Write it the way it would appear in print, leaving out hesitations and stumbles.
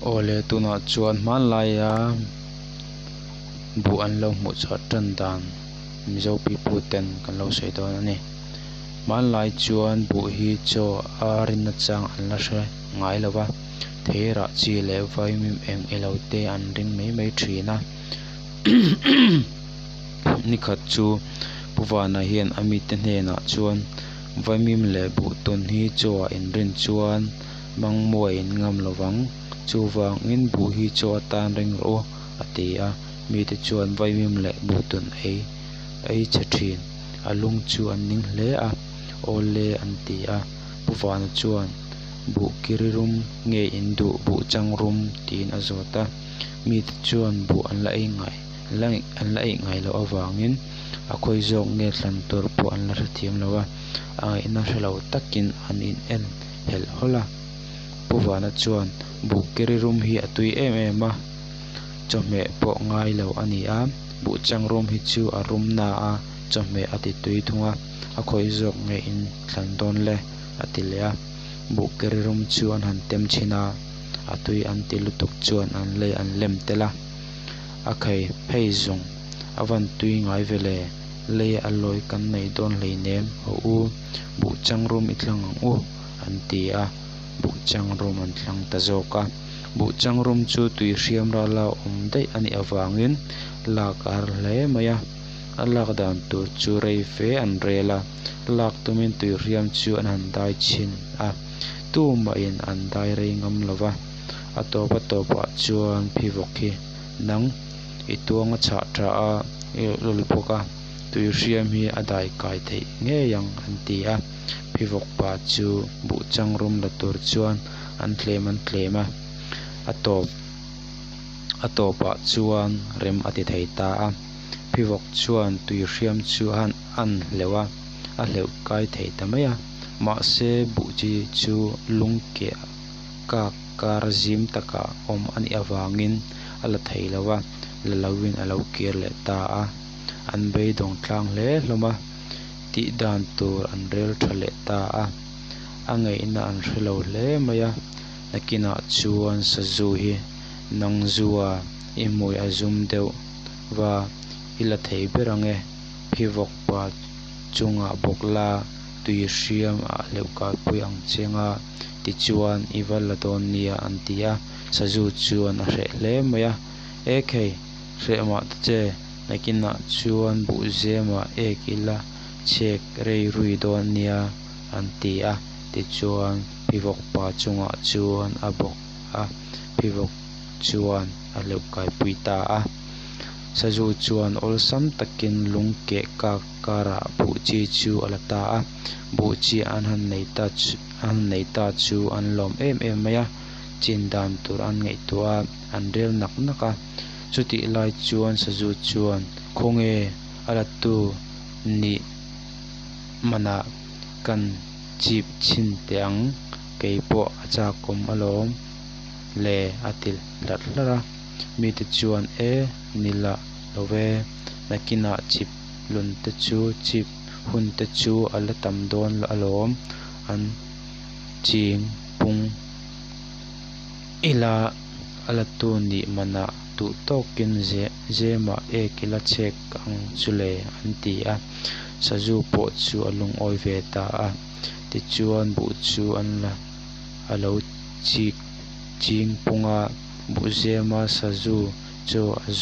Awle tunah chuan hmanlaia buh an lo hmuh chhuah tan dan Mizo pipu ten kan lo sawi dawn a ni. Hmanlai chuan buh hi chaw a rin nachang an la hre ngai lo va, thei rah chi leh vaimim eng ilo te an ring mai mai thin a. Nikhat chu Pu Vana hian a mite hnenah chuan Vaimim leh buhtun hi chaw ah in rin chuan mangmuai in ngam lo vang, chuvangin buh hi chaw atan ring rawh u, a ti a. Mite chuan vaimim leh buhtun ei ei chhe thin a lung chu an ning hle a, Awle an ti a. Pu Vana chuan Buh kiri rum nge in duh buh chang rum? tiin a zawt a. Mite chuan buh an la ei ngai an la eih ngai loh avangin a khawi zawk nge thlan tur pawh an la hrethiam lo a, a ngaihna hre lo takin an in en helh hawlh a. Pu Vana chuan buh kiri rum hi a tui em em a, chawhmeh pawh ngai lo a ni a, buh chang rum hi chu a rum na a, chawhmeh a ti tui thung a, a khawi zawk nge in thlan dawn le? a ti leh a. Buh kiri rum chu an han tem chhin a, a tui an ti lutuk chuan an lei an lem tel a. A khei hei zawng a van tui ngai ve le, lei a lawi kan nei dawn hleinem, haw u, buh chang rum i thlang ang u, an ti a, buh chang rum an thlang ta zawk a. Buh chang rum chu tui hriam rala awm daih a nih avangin lak a har hle mai a, a lak dan tur chu rei fe an rel a, lak tumin tui hriam chu an han dai chhin a, tumahin an dai rei ngam lo va. A tawp a tawpah chuan phivawk hi nang i tuang a chhah tha a, i lul bawk a, tui hriam hi a dai kai theih ngei ang an ti a. Phivawk pa chu buh chang rum la tur chuan an tlem an tlem a, a tawp a tawpah chuan rem a ti thei ta a. Phivawk chuan tui hriam chu a han an hleuh a, a hleuh kai thei ta mai a. Mahse buh chi chu lung keh kak kar zim takah awm a nih avangin a la thei lo a, la loin a lo kir leh ta a. An beidawng tlang hle hlawm a, tih dan tur an rel tha leh ta a. A ngaihna an hre lo hle mai a, nakinah chuan sazu hi nang zua i hmui a zum deuh va i la thei ber ang e, phivawk pa chungah bawk la tui hriam ah hleuh kalpui ang che nga tichuan i va la dawn nia an ti a, sazu chuan a hreh hle mai a, E khei, hreh mah ta che, nakinah chuan buhzemah ek ila chhek rei rui dawn nia an ti a, tichuan phivawk pa chungah chuan a bawk a, phivawk chuan a hleuh kaipui ta a. Sazu chuan awlsam takin lung keh kak karah buh chi chu a la ta a, buh chi an han nei ta chu an han nei ta chu an lawm em em mai a, chin dan tur an ngaihtuah a, an rel nak nak a. Chutih lai chuan sazu chuan khawnge a la tu nih manah kan chip chhin teh ang, kei pawh a chakawm alawm le a ti hlarh hlarh a. Mite chuan e ni lah lo ve, nakinah chip lun te chu chip hun te chu a la tam dawn alawm, an ching pung ila a la tu nih manah duh tawkin zemah ek ila chhek ang chu le an ti a, sazu pawh chu a lungawi ve ta a, tichuan buh chu an la a lo chik ching pung a, buhzema sazu chu a.